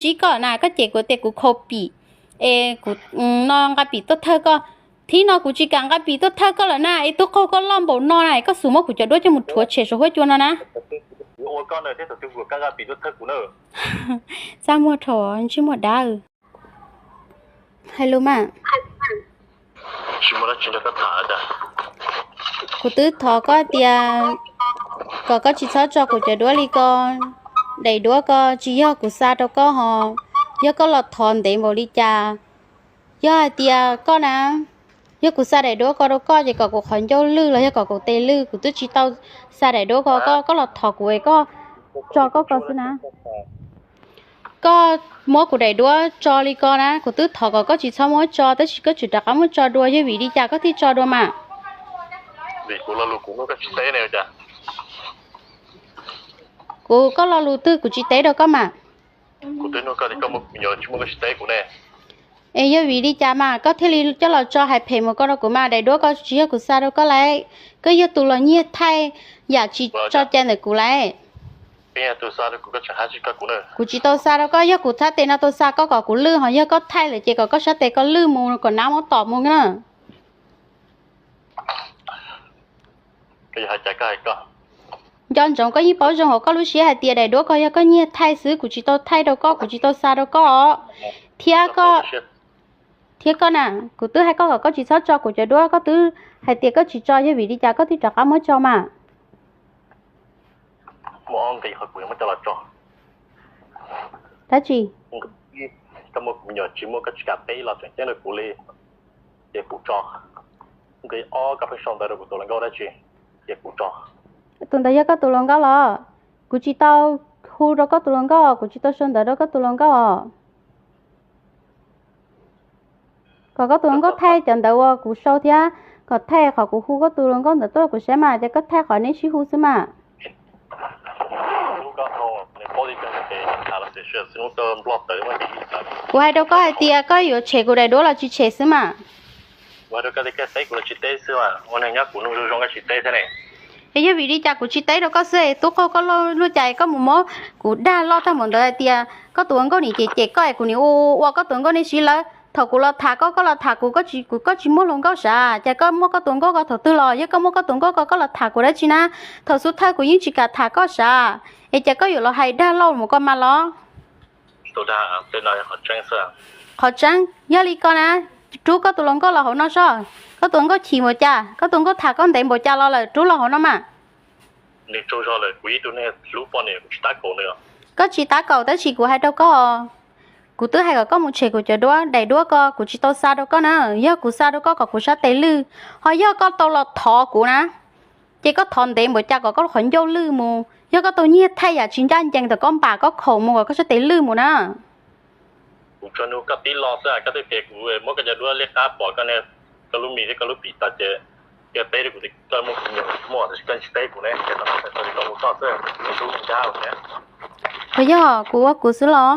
tib koj na, koj cem kuv tias kuv khaus pim, es kuv no nqa pim tuaj thawj koj. Thib no kuv tsis kam nqa pim tuaj thawj koj lawm na, es tub qaug koj loj npaum no na, es koj xub muab kuv cov duab coj mus rhuav tshem saum huab cua no na. Txaj muag dhau, ntsej muag dab. Hais lus mas. Kuv twb thov koj tias kom koj tsis txhob tso kuv cov duab li ko. Daim duab ko tsis yog kuv xa rau koj ho, yog koj los thov ntev npaum li cas. Yog hais tias koj na, yog kuv xa daim duab ko rau koj ces kom kuv qhov ncauj lwj los yog kom kuv tes lwj, kuv twb tsis tau xa daim duab ko, koj los thov kuv es koj tso koj ko xwb na. Koj muab kuv daim duab tso li ko na, kuv twb thov kom koj tsis txhob muab tso, tab sis koj tseem rov qab muab tso dua, yog vim li cas koj thiaj tso dua mas? Kuv koj lo lus twg kuv tsis teb rau koj mas. Es yog vim li cas mas koj thiaj li coj los tso hais phem mus ko rau kuv mas, daim duab ko tsis yog kuv xa rau koj lauj, koj yog tus los nyiag thaij yam tsis tso cai ntawm kuv lauj. Kuv tsis tau xa rau koj, yog kuv sab tes no tau xa koj kom kuv lwj, ho yog koj thaij lawm ces kom koj sab tes koj lwj mus kom nab muab tom mus na. Nco ntsoov, koj yeej paub zoo hauv koj lub siab hais tias daim duab ko yog koj nyiag thaij xwb, kuv tsis tau thaij rau koj, kuv tsis tau xa rau koj os. Thiab koj, thiab koj na, kuv twb hais koj kom koj tsis txhob tso kuv cov duab, koj twb hais tias koj tsis tso, yog vim li cas koj thiaj rov qab muab tso mas? Dab tsi? Koj muaj kuv me nyuam tsis muaj, koj tsis kam teb los tseem ceeb rau kuv li, ces kuv tso. Nqe ob, koj pheej sau ntawv rau kuv tus hluas nkauj dab tsi, ces kuv tso. Tus ntawd yog koj tus hluas nkauj los? Kuv tsis tau hu rau koj tus hluas nkauj, kuv tsis tau sau ntawv rau koj tus hluas nkauj os. Kom koj tus hluas nkauj thaij cov ntawv uas kuv sau thiab kom thaij qhov kuv hu koj tus hluas nkauj ntawd tuaj rau kuv saib mas, ces koj thaij qhov neb sib hu xwb mas. Kuv hais rau koj hais tias koj yuav tshem kuv daim duab los tsis tshem xwb mas. Es yog vim li cas kuv tsis teb rau koj xwb es tub qaug koj loj luaj cas es koj mus muab kuv dag loj tag npaum ntawd hais tias koj tus hluas nkauj nim cem cem koj es kuv nim ua ua koj tus hluas nkauj nej sib lawv. Thaum kuv los tham koj, koj los tham kuv, koj tsis, kuv, koj tsis muaj hluas nkauj sav, cas koj muaj koj tus hluas nkauj ko thaum twg los? Yog koj muaj koj tus hluas nkauj ko koj los tham kuv dab tsi na? Thaum xub thawj kuv yeej tsis kam tham koj sav, es cas koj yuav los hais dag loj mus ko mas los? Qhov tseeb yog li ko na, rub koj tus hluas nkauj los hauv no soj. Koj tus hluas nkauj chim npaum cas, koj tus hluas nkauj tham koj ntev npaum cas los lawm, rub los hauv no mas. Koj tsis tab kaum tab sis kuv hais rau koj, kuv twb hais kom koj mus tshem kuv cov duab, daim duab ko kuv tsis tau xa rau koj na, yog kuv xa rau koj kom kuv sab tes lwj, ho yog koj tau los thov kuv na, ces koj thov ntev npaum cas kom koj qhov ncauj lwj mus, yog koj tau nyiag thaij yam tsis ncaj ncees thaum koj npam koj khaum mus kom koj sab tes lwj mus na. Kuv tsuas nug koj tib lo xwb, koj twb tias kuv muab koj cov duab liab qab pom koj, koj lub mis thiab koj lub pim tas ces koj teb rau kuv tias koj muaj kuv me nyuam tsis muaj, tab sis koj tsis teb kuv ne, ces koj mus koj xwb, kuv tus neeg ncab. Puas yog kuv ua kuv xwb los?